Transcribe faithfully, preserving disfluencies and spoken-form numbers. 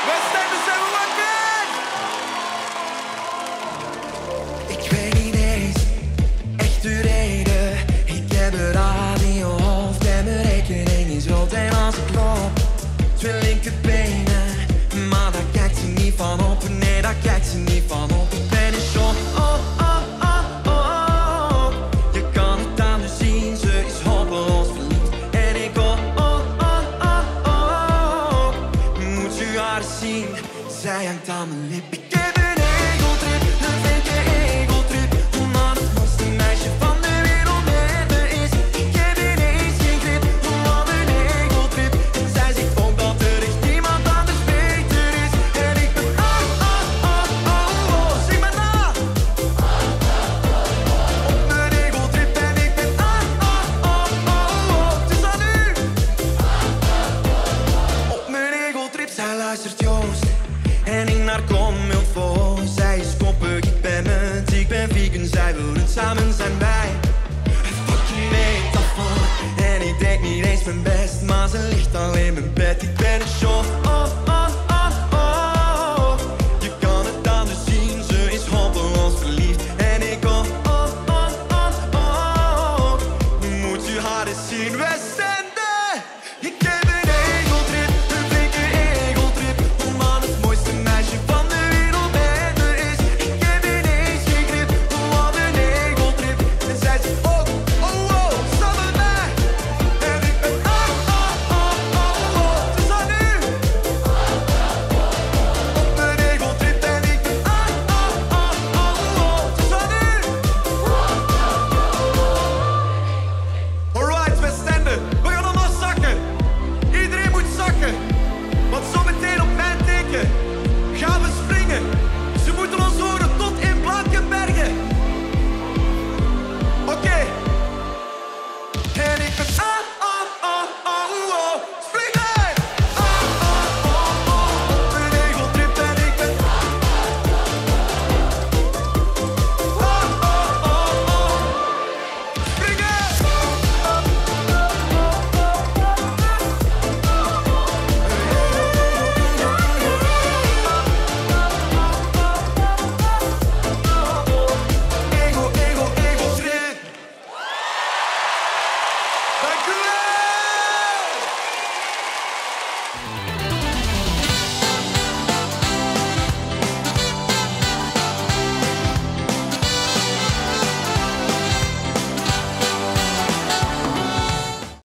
Westende, zeen we wakker? Ik weet niet eens echt de reden. Ik heb de radio op en mijn rekening is rood. En als ik loop, twee linkerbenen. Maar daar kijkt ze niet van op. Nee, daar kijkt ze niet van op. Ik ben in shock. Oh, oh, oh, oh. Je kan het aan de zien, ze is hopeloos verliefd. En ik, oh, oh, oh, oh, oh. Moet je haar zien, zij hangt aan mijn lip. Ik heb een egotrip, een flinke egotrip. Omdat het mooiste meisje van de wereld met me is. Ik heb ineens geen grip, wat een egotrip. En zij zegt ook dat er echt niemand anders beter is. En ik ben, oh, oh, oh, oh, oh. Zing maar na. Op mijn egotrip en ik ben, oh, oh, oh, oh, oh. Het is aan u. Op mijn egotrip, zij luistert Joost. En ik naar Kom Milford. Zij is koppig, ik ben met, ik ben vegan. Zij willen samen zijn bij een fucking metafoor. En ik deed niet eens mijn best, maar ze ligt al in mijn bed. Ik ben in shock.